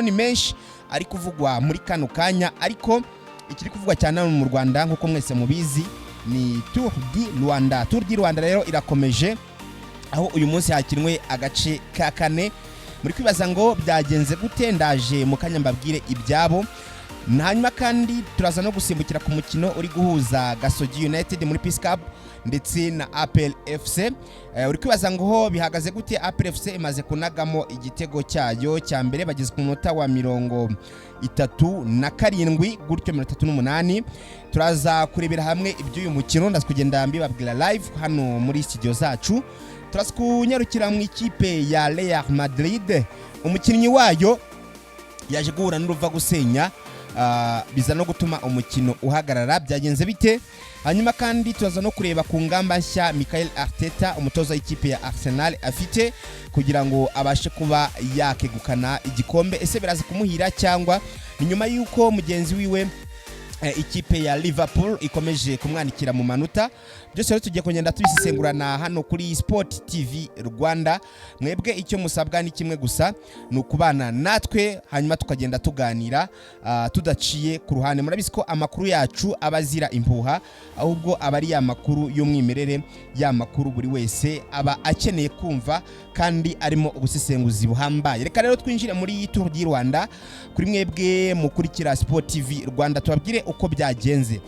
rero ni menshi ari kuvugwa muri kano kanya, ariko ikiri kuvugwa cyane hano mu Rwanda, nk'uko mwese mubizi, ni Tour du Rwanda. Tour du Rwanda rero irakomeje, aho uyu munsi hakinwe agace ka kane. Muri kwibaza ngo byagenze gute? Ndaje mu kanya mbabwire ibyabo. Hanyuma kandi turaza no gusimbukira ku mukino uri guhuza Gasogi United muri Peace Cup ndetse na APR FC. Uri kwibaza ngo ho bihagaze gute? APR FC imaze kunagamo igitego cyayo cya mbere, bageze ku munota wa 37 gutyo 38. Turaza kurebera hamwe iby'uyu mukino, ndaza kugenda mbibabwira live hano muri studio zacu. Turaza kunyarukira mu ikipe ya Real Madrid, umukinnyi wayo yaje guhura n'uruva gusenya, biza no gutuma umukino uhagarara. Byagenze bite? Hanyuma kandi turaza no kureba ku ngamba nshya Mikel Arteta, umutoza w'ikipe ya Arsenal, afite kugira ngo abashe kuba yakegukana igikombe. Ese biraza kumuhira cyangwa ni nyuma y'uko mugenzi wiwe, ikipe ya Liverpool, ikomeje kumwanikira mu manota? Byose rero tugiye kugenda tubisesengurana hano kuri Sport TV Rwanda. Mwebwe icyo musabwa ni kimwe gusa, ni ukubana natwe, hanyuma tukagenda tuganira tudaciye ku ruhande. Murabizi ko amakuru yacu aba azira impuha, ahubwo aba ari ya makuru y'umwimerere, ya makuru buri wese aba akeneye kumva kandi arimo ubusesenguzi buhambaye. Reka rero twinjire muri Tour du Rwanda. Kuri mwebwe mukurikira Sport TV Rwanda, tubabwire uko byagenze.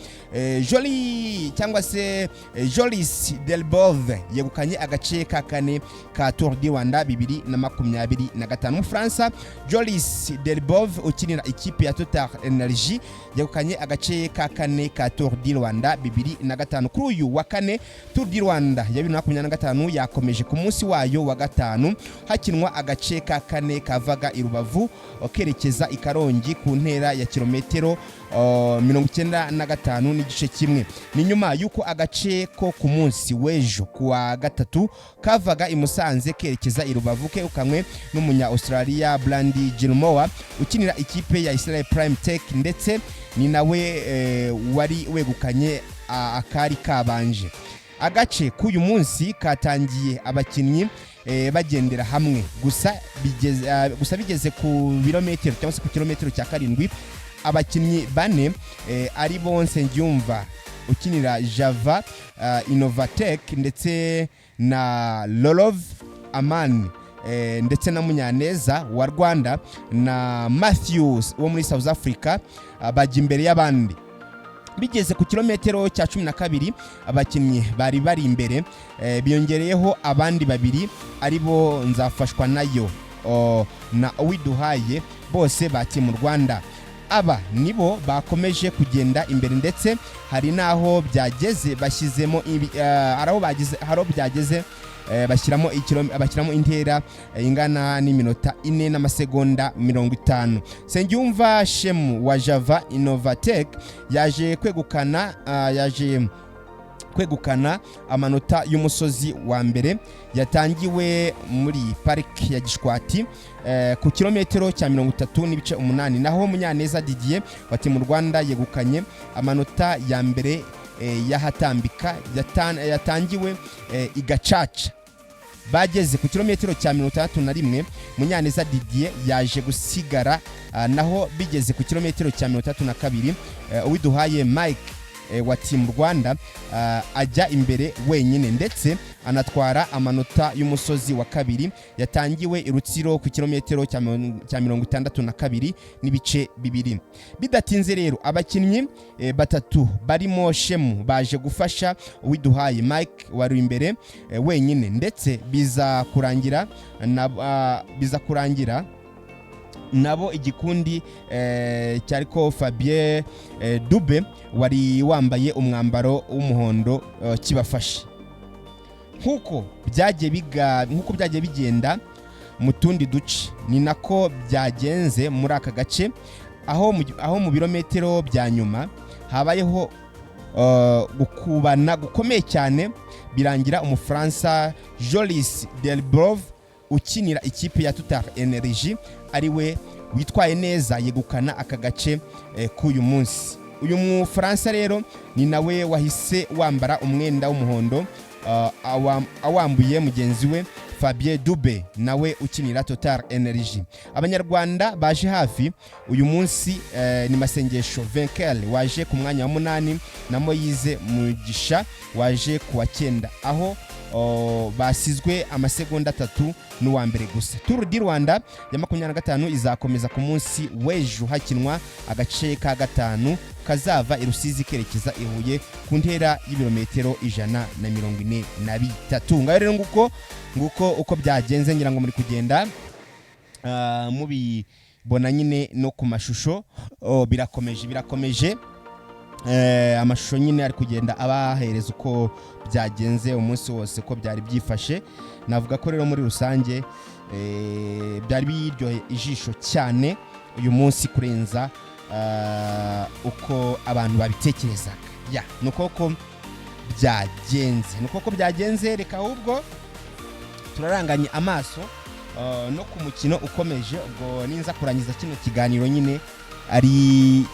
Jolie cyangwa se Joris Delbove yegukanye agace ka kane ka Tour du Rwanda 2025. Umufaransa Joris Delbove ukinira ikipe ya Total Energy yegukanye agace ka kane ka Tour du Rwanda 2005. Kuri uyu wa kane, Tour du Rwanda ya 2025 yakomeje ku munsi wayo wa gatanu, hakinwa agace ka kane kavaga i Rubavu kerekeza i Karongi ku ntera ya kilometero 95.1. Ni nyuma y'uko agace ko ku munsi w'ejo ku wa gatatu kavaga i Musanze kerekeza i Rubavu kegukanywe n'umunya Australia Brandi Gilmore ukinira ikipe ya Israel Prime Tech, ndetse ni nawe wari wegukanye akari kabanje. Agace k'uyu munsi katangiye abakinnyi bagendera hamwe gusa, bigeze ku birometero cyangwa se ku kilometero cya 7, abakinnyi bane, ari bo Nsengiyumva ukinira Java Innovatech ndetse na Lolov Amani, ndetse na Munyaneza wa Rwanda na Matthews wo muri South Africa, bajya imbere y'abandi. Bigeze ku kilometero cya 12, abakinnyi bari bari imbere biyongereyeho abandi babiri, ari bo Nzafashwa nayo na Uwiduhaye, bose ba Team Rwanda. Aba nibo bakomeje kugenda imbere, ndetse hari n'aho byageze bashyizemo hari aho bageze, hari aho byageze bashyiramo intera ingana n'iminota 4 n'amasegonda 50. Nsengiyumva Shemu wa Java Innovatech yaje kwegukana amanota y'umusozi wa mbere yatangiwe muri pariki ya Gishwati ku kilometero cya 30.8. Naho Munyaneza Didier wa Team Rwanda yegukanye amanota ya mbere y'ahatambika yatangiwe i Gacaca. Bageze ku kilometero cya 61, Munyaneza Didier yaje gusigara, naho bigeze ku kilometero cya 62, Uwiduhaye Mike wa Team Rwanda ajya imbere wenyine, ndetse anatwara amanota y'umusozi wa kabiri yatangiwe i Rutsiro ku kilometero cya 62.2. Bidatinze rero, abakinnyi batatu barimo Shemu baje gufasha Uwiduhaye Mike wari imbere wenyine, ndetse biza kurangira nabo igikundi cyariko Fabien Dube wari wambaye umwambaro w'umuhondo kibafashe. Nk'uko byagiye bigenda mu tundi duce, ni nako byagenze muri aka gace, aho mu birometero bya nyuma habayeho gukubana gukomeye cyane, birangira Umufaransa Joris Delbove ukinira ikipe ya Total Energy ari we witwaye neza, yegukana aka gace k'uyu munsi. Uyu Mufaransa rero ni nawe wahise wambara umwenda w'umuhondo, awambuye mugenzi we Fabien Dube. Fabien Dube nawe ukinira Total Energy. Abanyarwanda baje hafi uyu munsi ni Masengesho Venkel waje ku mwanya wa munani na Moyize Mugisha waje ku wa cyenda, aho basizwe amasegonda 3 n'uwa mbere gusa. Tour du Rwanda ya 25 izakomeza ku munsi w'ejo, hakinwa agace ka gatanu kazava i Rusizi kerekeza i Huye ku ntera y'ibirometero 143. Ngaho rero nguko uko byagenze. Ngira ngo muri kugenda mubibona nyine no ku mashusho. Birakomeje, birakomeje. Amashusho nyine ari kugenda abahereza uko byagenze umunsi wose, uko byari byifashe. Navuga ko rero muri rusange byari biryoheye ijisho cyane uyu munsi kurenza uko abantu babitekerezaga. Ya, ni uko ko byagenze, ni uko ko byagenze. Reka ahubwo turaranganye amaso no ku mukino ukomeje. Ubwo ninza kurangiza kino kiganiro nyine ari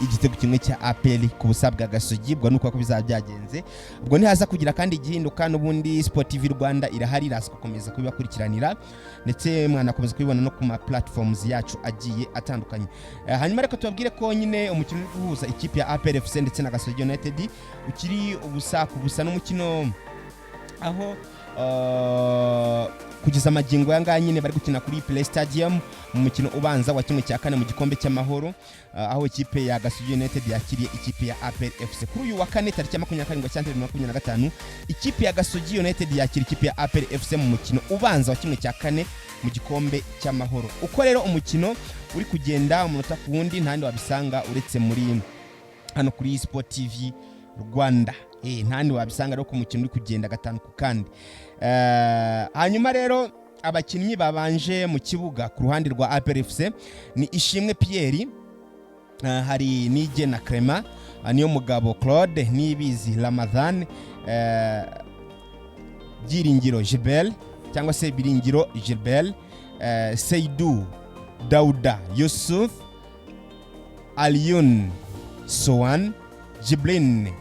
igitego kimwe cya APR ku busa bwa Gasogi, ubwo nuko ko bizaba byagenze. Ubwo ntihaza kugira kandi igihinduka, n'ubundi Sport TV Rwanda irahari, iraza gukomeza kubibakurikiranira, ndetse mwanakomeza kubibona no ku ma platforms yacu agiye atandukanye. Hanyuma reka tubabwire ko nyine umukino uri guhuza ikipe ya APR FC ndetse na Gasogi United ukiri ubusa ku busa, n'umukino aho kugeza amagingo aya ngaya nyine bari gukina kuri Play Stadium mu mukino ubanza wa 1/4 mu gikombe cy'amahoro, aho ikipe ya Gasogi United yakiriye ikipe ya APR FC kuri uyu wa kane tariki ya 27 Gashyantare 2025. Ikipe ya Gasogi United yakira ikipe ya APR FC mu mukino ubanza wa 1/4 mu gikombe cy'amahoro. Uko rero umukino uri kugenda umunota ku wundi, ntahandi wabisanga uretse muri hano kuri Sport TV Rwanda. Ntahandi wabisanga rero ku mukino uri kugenda gatanu ku kandi. Hanyuma rero abakinnyi babanje mu kibuga ku ruhande rwa APR FC ni Ishimwe Pierre, hari Nigena Clement, niyo mugabo Claude, Nibizi Ramadhan, Byiringiro Gilbert cyangwa se Biringiro Gilbert, Seydou Dauda Yusuf, Alioune Sowan, Jiblin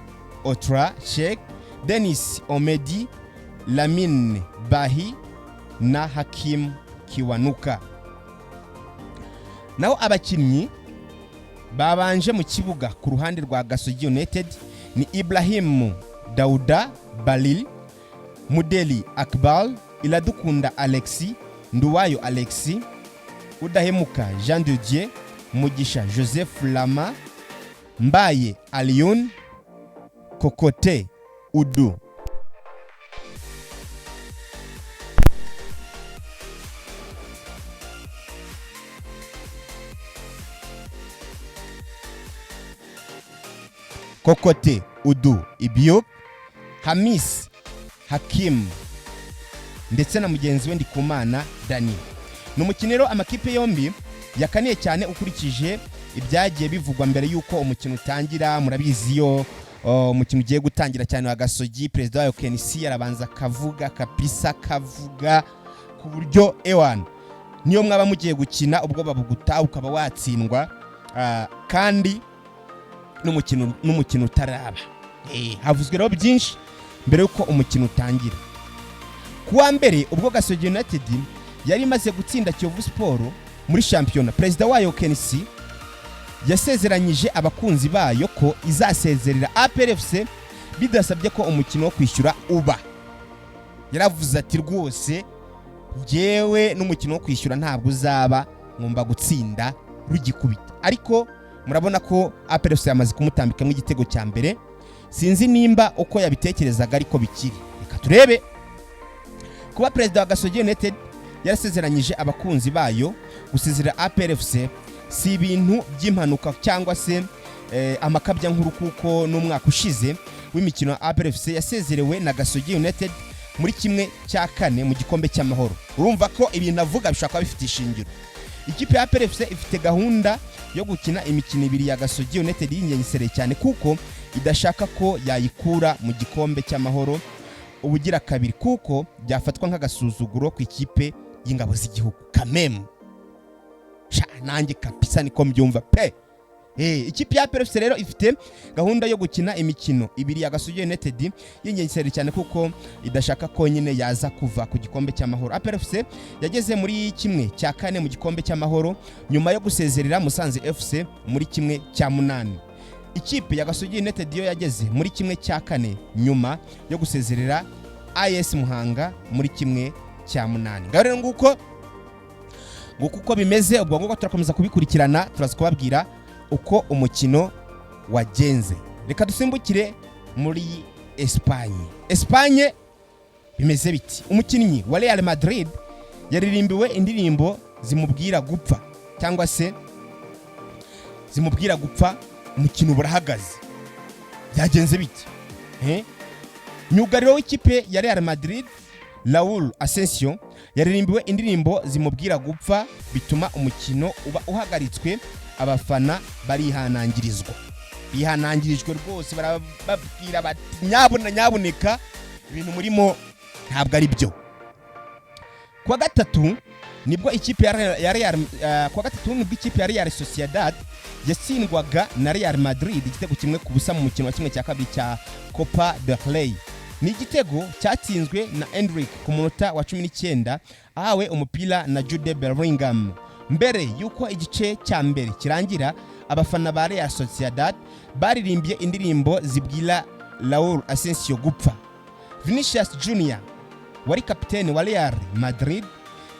Otra Sheikh, Denis Omedi, Lamine Bahi na Hakim Kiwanuka. Naho abakinnyi babanje mu kibuga ku ruhande rwa Gasogi United ni Ibrahim Dauda Balil, Mudeli Akbal, Iradukunda Alexis, Nduwayo Alexis, Udahemuka Jean de Dieu, Mugisha Joseph Lama, Mbaye Alioune, Kokote Udu. Kokote Udu Ibiok, Hamis Hakim ndetse na mugenzi we Ndikumana Dani. Ni umukino rero amakipe yombi yakaniye cyane ukurikije ibyagiye bivugwa mbere y'uko umukino utangira. Murabizi iyo umukino ugiye gutangira cyane wa Gasogi, perezida wayo KNC arabanza akavuga kabisa, akavuga ku buryo ewan niyo mwaba mugiye gukina ubwo babuguta ukaba watsindwa, kandi n'umukino utaraba. Havuzwe rero byinshi mbere y'uko umukino utangira. Ku wa mbere ubwo Gasogi United yari imaze gutsinda Kiyovu Sport muri shampiyona, perezida wayo KNC yasezeranyije abakunzi bayo ko izasezerera APR FC bidasabye ko umukino wo kwishyura uba. Yaravuze ati rwose njyewe n'umukino wo kwishyura ntabwo uzaba, ngomba gutsinda rugikubita. Ariko murabona ko APR FC yamaze kumutambikamo igitego cya mbere. Sinzi nimba uko yabitekerezaga ariko bikiri, reka turebe. Kuba perezida wa Gasogi United yarasezeranyije abakunzi bayo gusezerera APR FC si ibintu by'impanuka cyangwa se amakabya nkuru, kuko n'umwaka ushize w'imikino ya APR FC yasezerewe na Gasogi United muri 1/4 mu gikombe cy'amahoro. Urumva ko ibintu avuga bishobora kuba bifite ishingiro. Ikipe ya APR FC ifite gahunda yo gukina imikino ibiri ya Gasogi United y'ingengisereye cyane, kuko idashaka ko yayikura mu gikombe cy'amahoro ubugira kabiri, kuko byafatwa nk'agasuzuguro ku ikipe y'ingabo z'igihugu. Kamemu sha, nanjye kabisa niko mbyumva pe. Ikipe ya APR FC rero ifite gahunda yo gukina imikino ibiri ya Gasogi United y'ingenzi cyane, kuko idashaka ko nyine yaza kuva ku gikombe cy'Amahoro. APR FC yageze muri 1/4 mu gikombe cy'Amahoro nyuma yo gusezerera Musanze FC muri 1/8. Ikipe ya Gasogi United yo yageze muri 1/4 nyuma yo gusezerera AS Muhanga muri 1/8. Ngaho rero nguko uko bimeze. Ubwo nguko turakomeza kubikurikirana, turaza kubabwira uko umukino wagenze. Reka dusimbukire muri Espagne. Espagne bimeze biti? Umukinnyi wa Real Madrid yaririmbiwe indirimbo zimubwira gupfa, cyangwa se zimubwira gupfa, umukino burahagaze. Byagenze biti? Myugariro w'ikipe ya Real Madrid, Raul Asensio, yaririmbiwe indirimbo zimubwira gupfa, bituma umukino uba uhagaritswe. Abafana barihanangirizwa, bihanangirijwe rwose, barababwira bati: "Nyabuna, nyabuneka, ibintu murimo ntabwo ari byo." Kuwa gatatu nibwo ikipe ya Real kuwa gatatu nibwo ikipe ya Real Sociedad yatsindwaga na Real Madrid igitego 1-0 mu mukino wa 2/1 cya Copa del Rey. Ni igitego cyatsinzwe na Endrick ku munota wa 19, ahawe umupira na Jude Bellingham. Mbere y'uko igice cya mbere kirangira, abafana ba Real Sociedad baririmbiye indirimbo zibwira Raul Asensio gupfa. Vinicius Junior wari kapiteni wa Real Madrid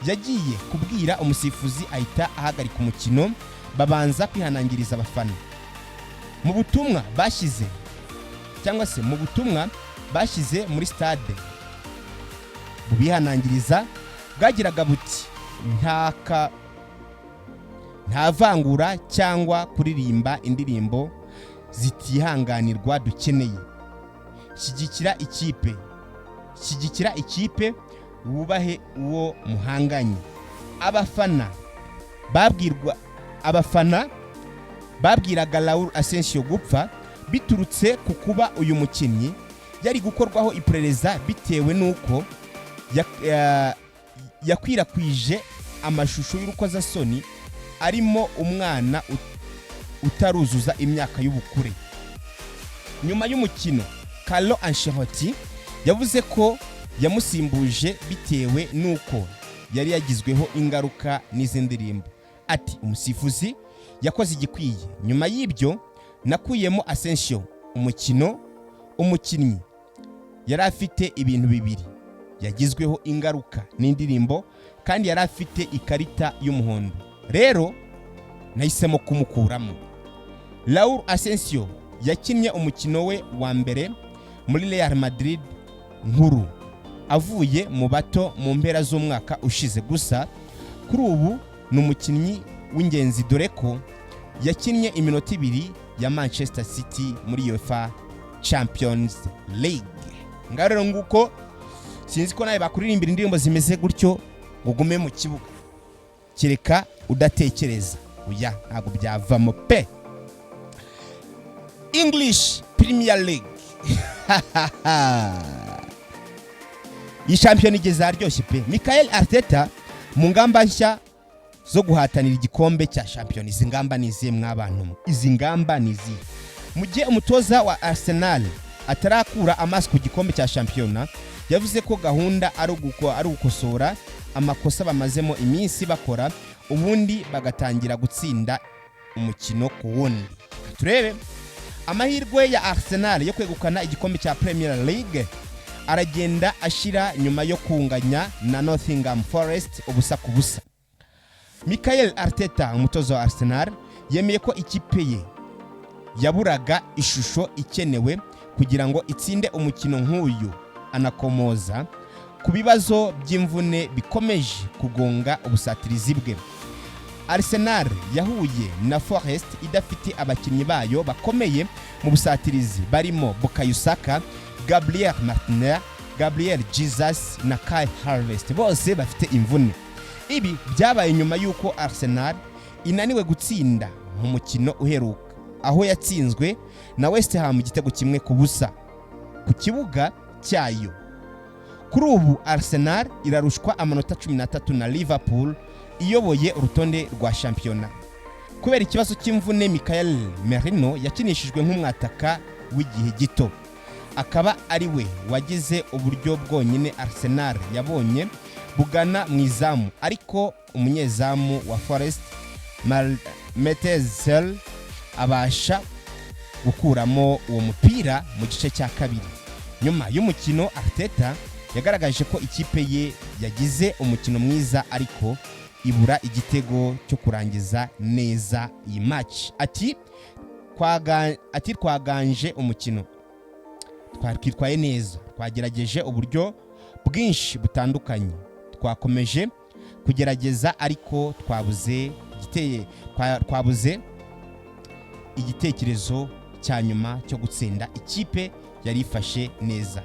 yagiye kubwira umusifuzi, ahita ahagarika umukino, babanza kwihanangiriza abafana. Mu butumwa bashyize, cyangwa se mu butumwa bashyize muri stade bubihanangiriza, bwagiraga buti: "Nta vangura cyangwa kuririmba indirimbo zitihanganirwa dukeneye. Shyigikira ikipe, shyigikira ikipe, wubahe uwo muhanganye." Abafana babwiraga Raul Asensio gupfa biturutse ku kuba uyu mukinnyi yari gukorwaho iperereza bitewe n'uko yakwirakwije amashusho y'urukozasoni arimo umwana utaruzuza imyaka y'ubukure. Nyuma y'umukino, Carlo Ancelotti yavuze ko yamusimbuje bitewe n'uko yari yagizweho ingaruka n'izi ndirimbo. Ati: "Umusifuzi yakoze igikwiye. Nyuma y'ibyo nakuyemo Asensio. Umukino, umukinnyi yari afite ibintu bibiri: yagizweho ingaruka n'indirimbo kandi yari afite ikarita y'umuhondo. Rero nahisemo kumukuramo." Raul Asensio yakinnye umukino we wa mbere muri Real Madrid nkuru avuye mu bato mu mpera z'umwaka ushize. Gusa kuri ubu ni umukinnyi w'ingenzi, dore ko yakinnye iminota 2 ya Manchester City muri UEFA Champions League. Ngaho rero nguko. Sinzi ko nawe bakuririmbira indirimbo zimeze gutyo ngo ugume mu kibuga, kereka udatekereza. Oya, ntabwo byavamo pe. English Premier League, iyi shampiyona igeze aharyoshye pe. Mikel Arteta mu ngamba nshya zo guhatanira igikombe cya shampiyona. Izi ngamba ni izihe mw'abantu mwe? Izi ngamba ni izihe? Mu gihe umutoza wa Arsenal atarakura amaso ku gikombe cya shampiyona, yavuze ko gahunda ari ugukosora amakosa bamazemo iminsi bakora, ubundi bagatangira gutsinda umukino ku wundi. Reka turebe. Amahirwe ya Arsenal yo kwegukana igikombe cya Premier League aragenda ashira nyuma yo kunganya na Nottingham Forest 0-0. Mikel Arteta, umutoza wa Arsenal, yemeye ko ikipe ye yaburaga ishusho ikenewe kugira ngo itsinde umukino nk'uyu, anakomoza ku bibazo by'imvune bikomeje kugonga ubusatirizi bwe. Arsenal yahuye na Forest idafite abakinnyi bayo bakomeye mu busatirizi barimo Bukayo Saka, Gabriel Martinelli, Gabriel Jesus na Kai Havertz, bose bafite imvune. Ibi byabaye nyuma y'uko Arsenal inaniwe gutsinda mu mukino uheruka, aho yatsinzwe na West Ham igitego 1-0 ku kibuga cyayo. Kuri ubu Arsenal irarushwa amanota 13 na Liverpool iyoboye urutonde rwa shampiyona. Kubera ikibazo cy'imvune, Mikel Merino yakinishijwe nk'umwataka w'igihe gito, akaba ari we wagize uburyo bwonyine Arsenal yabonye bugana mu izamu, ariko umunyezamu wa Forest Matez abasha gukuramo uwo mupira mu gice cya kabiri. Nyuma y'umukino, Arteta yagaragaje ko ikipe ye yagize umukino mwiza ariko ibura igitego cyo kurangiza neza iyi match. Ati: "Twaganje umukino, twitwaye neza, twagerageje uburyo bwinshi butandukanye, twakomeje kugerageza ariko twabuze igitekerezo cya nyuma cyo gutsinda ikipe yari ifashe neza.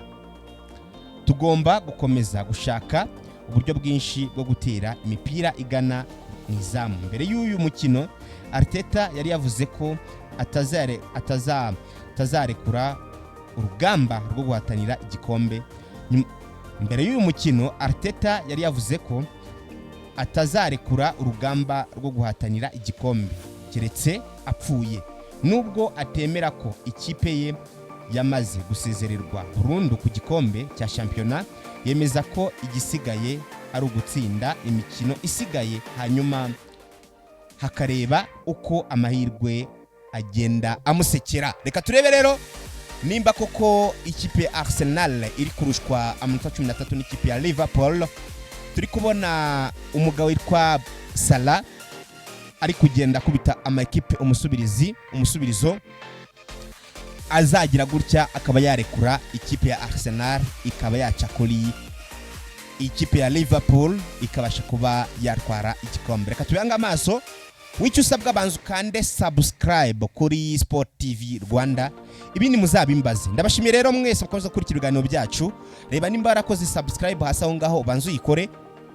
Tugomba gukomeza gushaka uburyo bwinshi bwo gutera imipira igana mu izamu." Mbere y'uyu mukino, Arteta yari yavuze ko atazarekura urugamba rwo guhatanira igikombe. Mbere y'uyu mukino, Arteta yari yavuze ko atazarekura urugamba rwo guhatanira igikombe keretse apfuye. Nubwo atemera ko ikipe ye yamaze gusezererwa burundu ku gikombe cya shampiyona, yemeza ko igisigaye ari ugutsinda imikino isigaye, hanyuma hakareba uko amahirwe agenda amusekera. Reka turebe rero nimba koko ikipe ya Arsenal iri kurushwa amanota 13 n'ikipe ya Liverpool. Turi kubona umugabo witwa Salah ari kugenda akubita amakipe umusubirizi, umusubirizo azagira gutya akaba yarekura ikipe ya Arsenal, ikaba yaca kuri ikipe ya Liverpool, ikabasha kuba yatwara igikombe. Reka tubihange amaso. Wicyo usabwa, banza ukande subscribe kuri Sport TV Rwanda, ibindi muzabimbaze. Ndabashimiye rero mwese mukomeza gukurikira ibiganiro byacu. Reba nimba warakoze subscribe hasi aho ngaho, ubanza uyikore,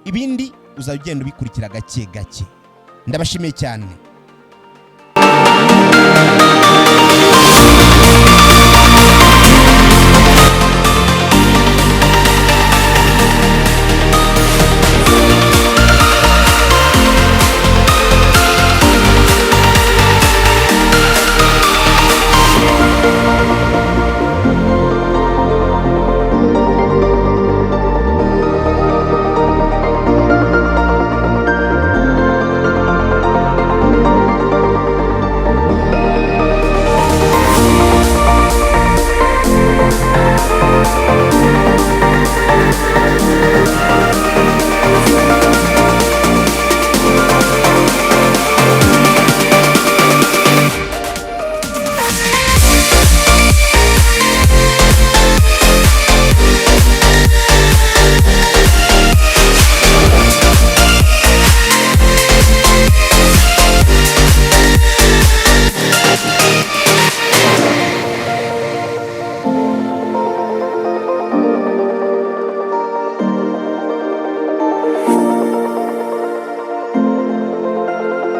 ibindi uzajya ugenda ubikurikira gake gake. Ndabashimiye cyane.